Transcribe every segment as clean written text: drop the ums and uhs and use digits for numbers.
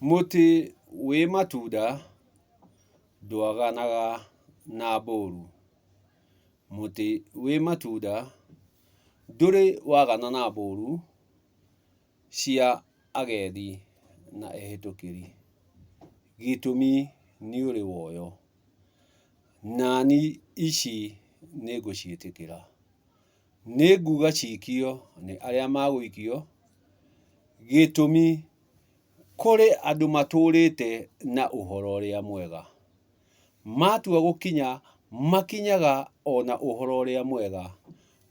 Mũtĩ wĩ matunda ndwaganaga na mbũru. Mũtĩ wĩ matunda ndũrĩ wagana na mbũru cia agendi na ehĩtũkĩri. Gĩtũmi nĩ ũrĩ woyo. Nani ici nĩngũciĩtĩkĩra. Nĩnguga cikio nĩ arĩa magũikio. Gĩtũmi kũrĩ andũ matũrĩte na ũhoro ũrĩa mwega. Matua gũkinya makinyaga ona ũhoro ũrĩa mwega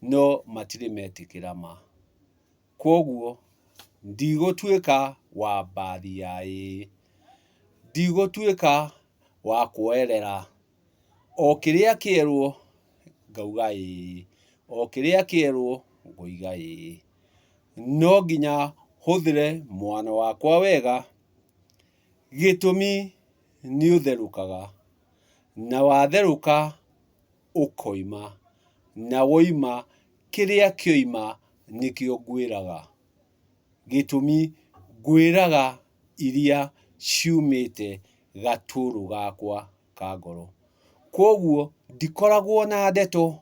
no matirĩ metĩkĩra ma. Kwoguo ndigũtuĩka wa mbathi ya ĩĩ, ndigũtuĩka wa kuoerera, o kĩrĩa kĩerwo ngauga ĩĩ, o kĩrĩa kĩerwo ngoiga ĩĩ. No nginya hũthĩre mwano wakwa wega, gĩtũmi nĩ ũtherũkaga, na watherũka ũkoima, na woima kĩrĩa kĩoima nĩkĩo ngwĩraga. Gĩtũmi ngwĩraga iria ciumĩte gatũrũ gakwa ka ngoro. Kwoguo ndikoragwo na ndeto,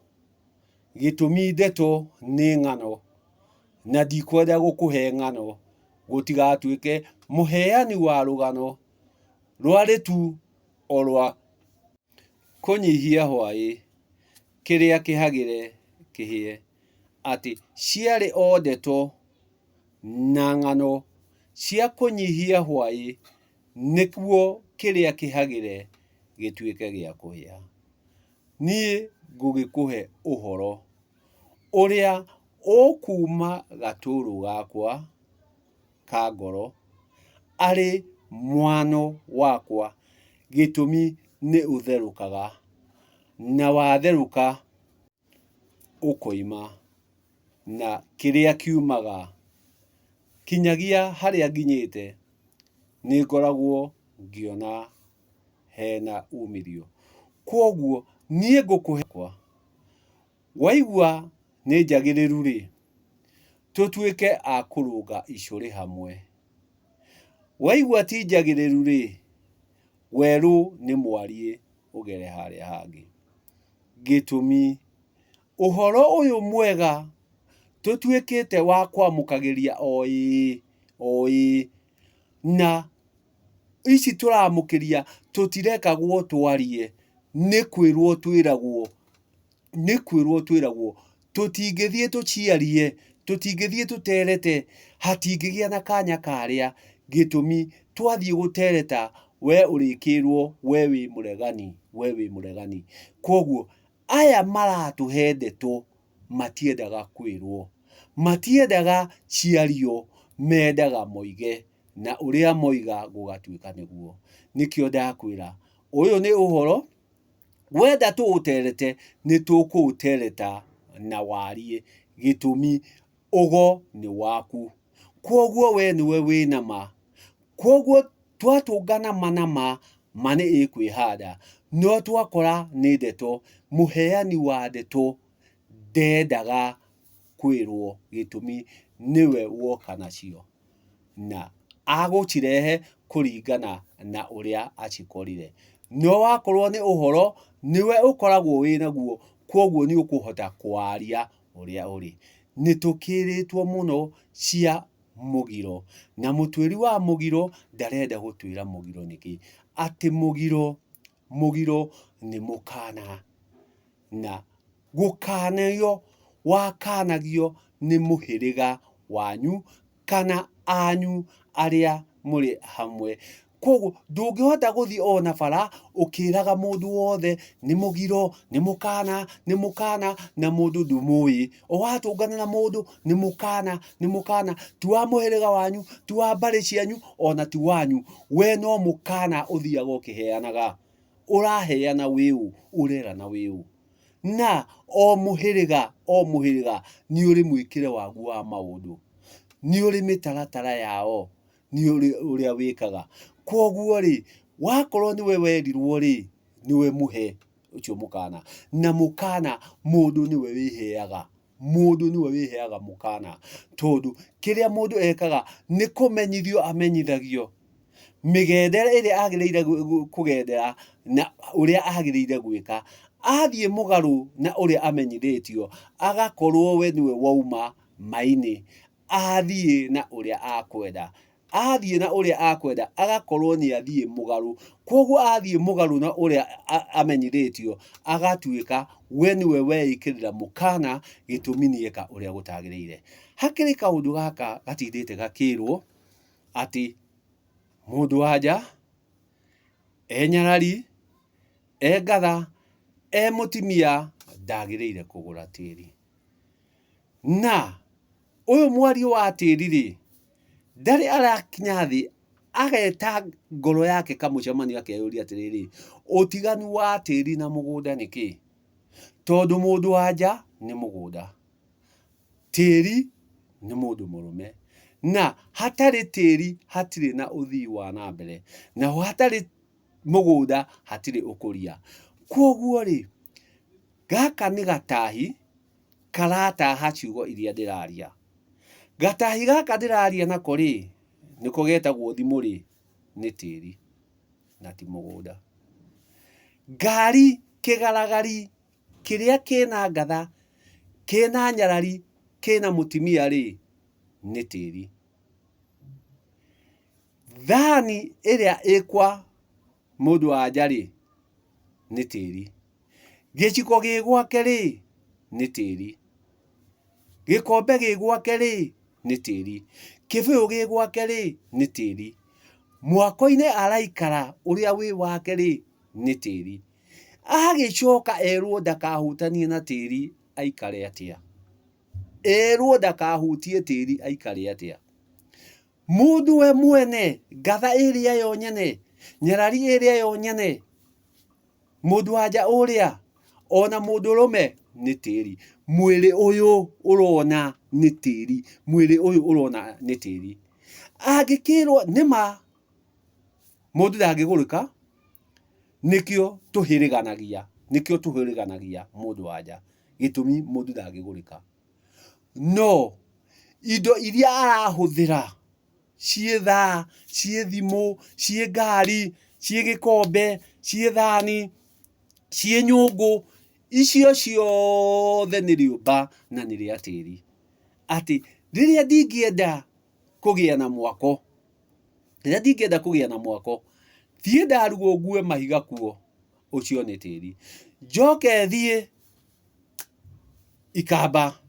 gĩtũmi ndeto nĩ ng'ano, na ndikwenda gũkũhe ng'ano gũtigatuĩke mũheani wa rũgano rwarĩ tu o rwa kũnyihia hwaĩ, kĩrĩa kĩhagĩre kĩhĩe, atĩ ciarĩ o ndeto na ng'ano cia kũnyihia hwaĩ nĩguo kĩrĩa kĩhagĩre gĩtuĩke gĩa kũhĩa. Niĩ ngũgĩkũhe ũhoro ũrĩa ũkuuma gatũrũ gakwa ka ngoro arĩ mwano wakwa, gĩtũmi nĩ ũtherũkaga, na watherũka ũkoima, na kĩrĩa kiumaga kinyagia harĩa nginyĩte nĩ ngoragwo ngĩona hena umithio. Kwoguo niĩ ngũkũhe waigua nĩ njagĩrĩru rĩ, tũtuĩke a kũrũnga icũrĩ hamwe. Waigua ti njagĩrĩru rĩ, werũ nĩ mwariĩ ũgere harĩa hangĩ. Gĩtũmi, ũhoro ũyũ mwega tũtuĩkĩte wa kwamũkagĩria o ĩĩ, o ĩĩ, na ici tũramũkĩria tũtirekagwo twarie, nĩ kwĩrwo twĩragwo, nĩ kwĩrwo twĩragwo, tũtingĩthiĩ tũciarie, tũtingĩthiĩ tũterete, hatingĩgĩa na kanya karĩa, gĩtũmi twathiĩ gũtereta we ũrĩkĩrwo we wĩ mũregani, we wĩ mũregani. Kwoguo aya maratũhe ndeto matiendaga kwĩrwo, matiendaga ciario, mendaga moige, na ũrĩa moiga gũgatuĩka nĩguo. Nĩkĩo ndakwĩra ũyũ nĩ ũhoro wenda tũũterete nĩ tũkũũtereta na wariĩ, gĩtũmi ũgo nĩ waku. Kwoguo we nĩwe wĩna ma. Kwoguo twatũngana ma na ma, ma nĩ ĩkwĩhanda. No twakora nĩ ndeto, mũheani wa ndeto ndendaga kwĩrwo gĩtũmi nĩwe woka nacio. Na agũcirehe kũringana na ũrĩa acikorire. No wakorwo nĩ ũhoro, nĩwe ũkoragwo wĩnaguo, kwoguo nĩ ũkũhota kwaria ũrĩa ũrĩ. Nĩ tũkĩrĩtwo mũno cia mũgiro, na mũtuĩri wa mũgiro ndarenda gũtwĩra mũgiro nĩkĩ. Atĩ mũgiro, mũgiro nĩ mũkana, na gũkanio wakanagio nĩ mũhĩrĩga wanyu kana anyu arĩa mũrĩ hamwe. Koguo ndũngĩhota gũthiĩ ona bara ũkĩraga mũndũ wothe nĩ mũgiro, nĩ mũkana, nĩ mũkana na mũndũ ndũmũĩ. O watũngana na mũndũ nĩ mũkana, nĩ mũkana, ti wa mũhĩrĩga wanyu, ti wa mbarĩ cianyu ona ti wanyu. We no mũkana ũthiaga ũkĩheanaga. Ũraheana wĩ ũ? Ũrerana wĩ ũ? Na o mũhĩrĩga o mũhĩrĩga nĩ ũrĩ mwĩkĩre waguo wa maũndũ, nĩ ũrĩ mĩtaratara yao. Nĩ ũrĩa wĩkaga. Kwoguo rĩ, wakorwo nĩwe werirwo rĩ, nĩwe mũhe ũcio mũkana. Na mũkana mũndũ nĩwe wĩheaga, mũndũ nĩwe wĩheaga mũkana. Tondũ kĩrĩa mũndũ ekaga nĩ kũmenyithio amenyithagio. Mĩgendere ĩrĩa agĩrĩire kũgendera na ũrĩa agĩrĩire gwĩka. Athiĩ mũgarũ na ũrĩa amenyithĩtio, agakorwo we nĩwe wauma ma-inĩ. Athiĩ na ũrĩa akwenda. Athiĩ na ũrĩa akwenda agakorwo nĩ athiĩ mũgarũ. Kwoguo athiĩ mũgarũ na ũrĩa amenyithĩtio, agatuĩka we nĩwe weĩkĩrĩra mũkana gĩtũmi nĩ eka ũrĩa gũtagĩrĩire. Hakĩrĩ kaũndũ gaka gatindĩte gakĩrwo atĩ mũndũ wa nja e nyarari, e ngatha, e mũtimia ndagĩrĩire kũgũra tĩri. Na ũyũ mwario wa tĩri rĩ, ndarĩ arakinya thĩ ageta ngoro yake kamũcemanio akeyũria atĩrĩrĩ, ũtiganu wa tĩri na mũgũnda nĩ kĩĩ? Tondũ mũndũ wa nja nĩ mũgũnda. Tĩri nĩ mũndũ mũrũme, na hatarĩ tĩri hatirĩ na ũthii wa na mbere, na hatarĩ mũgũnda hatirĩ ũkũria. Kwoguo rĩ, gaka nĩ gatahi karataha ciugo iria ndĩraria. Gatahi gaka ndĩraria nako rĩ, nĩko getagwo thimũ rĩ, nĩ tĩri na ti mũgũnda. Ngari kĩgaragari kĩrĩa kĩna ngatha, kĩna nyarari, kĩna mũtimia rĩ, nĩ tĩri. Thani ĩrĩa ĩ kwa mũndũ wa nja rĩ, nĩ tĩri. Gĩciko gĩ gwake rĩ, nĩ tĩri. Gĩkombe gĩ gwake rĩ, nĩ tĩri. Kĩbũyũ gĩ gwake rĩ, nĩ tĩri. Mwako-inĩ araikara ũrĩa wĩ wake rĩ, nĩ tĩri. Agĩcoka erwo ndakahutanie na tĩri aikare atĩa? Erwo ndakahutie tĩri aikare atĩa? Mũndũ we mwene, ngatha ĩrĩa yo nyene, nyarari ĩrĩa yo nyene, mũndũ wa nja ũrĩa, ona mũndũrũme nĩ tĩri. Mwĩrĩ ũyũ ũrona nĩ tĩri, mwĩrĩ ũyũ ũrona nĩ tĩri. Angĩkĩrwo nĩma mũndũ ndangĩgũrĩka, Nĩkĩo tũhĩrĩganagia, nĩkĩo tũhĩrĩganagia mũndũ wa nja, gĩtũmi mũndũ ndangĩgũrĩka. No indo iria arahũthĩra ciĩ thaa, ciĩ thimũ, ciĩ ngari, ciĩ gĩkombe, ciĩ thani, ciĩ nyũngũ, icio ciothe nĩ rĩũmba na nĩ rĩa tĩri. Atĩ rĩrĩa ndingĩenda kũgĩa na mwako, Rĩrĩa ndingĩenda kũgĩa na mwako, thiĩ ndarugwo ngue mahiga kuo, ũcio nĩ tĩri. Njoke thiĩ ikamba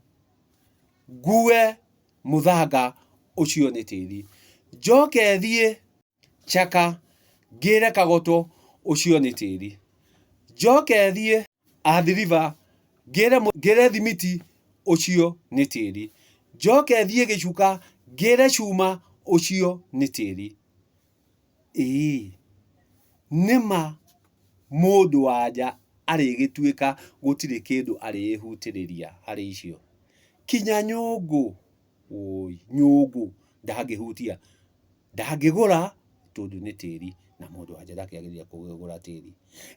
ngue mũthanga, ũcio nĩ tĩri. Njoke thiĩ Chaka ngĩre kagoto, ũcio nĩ tĩri. Njoke thiĩ Athi River ngĩre thimiti, ũcio nĩ tĩri. Njoke thiĩ Gĩcuka ngĩre cuma, ũcio nĩ tĩri. Ĩĩ, nĩma mũndũ wa nja arĩgĩtuĩka gũtirĩ kĩndũ arĩhutĩrĩria harĩ icio. Kinya nyũngũ, wũi, nyũngũ ndangĩhutia. Ndangĩgũra tondũ nĩ tĩri na mũndũ wa nja ndakĩagĩrĩire kũgũra tĩri.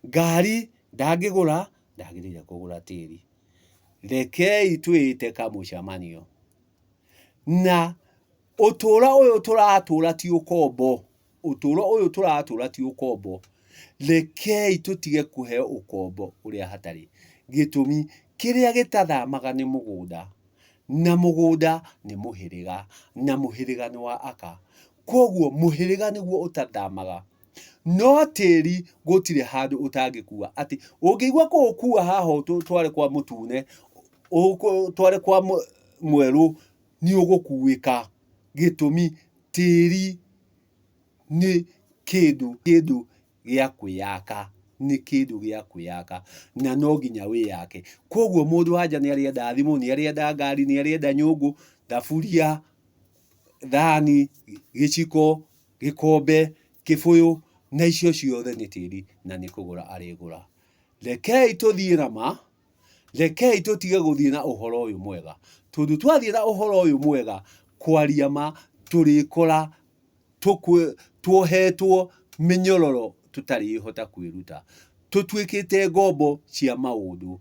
Ngari ndangĩgũra, ndagĩrĩire kũgũra tĩri. Rekei twĩte kamũcemanio na ũtũro ũyũ tũratũra ti ũkombo, ũtũro ũyũ tũratũra ti ũkombo. Rekei tũtige kũheo ũkombo ũrĩa hatarĩ gĩtũmi. Kĩrĩa gĩtathamaga nĩ mũgũnda. Na mũgũnda nĩ mũhĩrĩga, na mũhĩrĩga nĩ wa aka. Kwoguo mũhĩrĩga nĩguo ũtathamaga. No tĩri gũtirĩ handũ ũtangĩkua. Atĩ ũngĩigua kũũkua haha ũtware kwa mũtune, ũtware kwa mwerũ, nĩ ũgũkuĩka. Gĩtũmi tĩri nĩ kĩndũ kĩndũ gĩa kwĩyaka, nĩ kĩndũ gĩa kwĩyaka na no nginya wĩyake. Koguo mũndũ wa nja nĩ arĩenda thimũ, nĩ arĩenda ngari, nĩ arĩenda nyũngũ, thaburia, thani, gĩciko, gĩkombe, kĩbũyũ na icio ciothe nĩ tĩri na nĩ kũgũra arĩgũra. Rekei tũthiĩ na ma, rekei tũtige gũthiĩ na ũhoro ũyũ mwega, tondũ twathiĩ na ũhoro ũyũ mwega, kwaria ma tũrĩkora tuohetwo mĩnyororo tũtarĩhota kwĩruta. Tũtuĩkĩte ngombo cia maũndũ.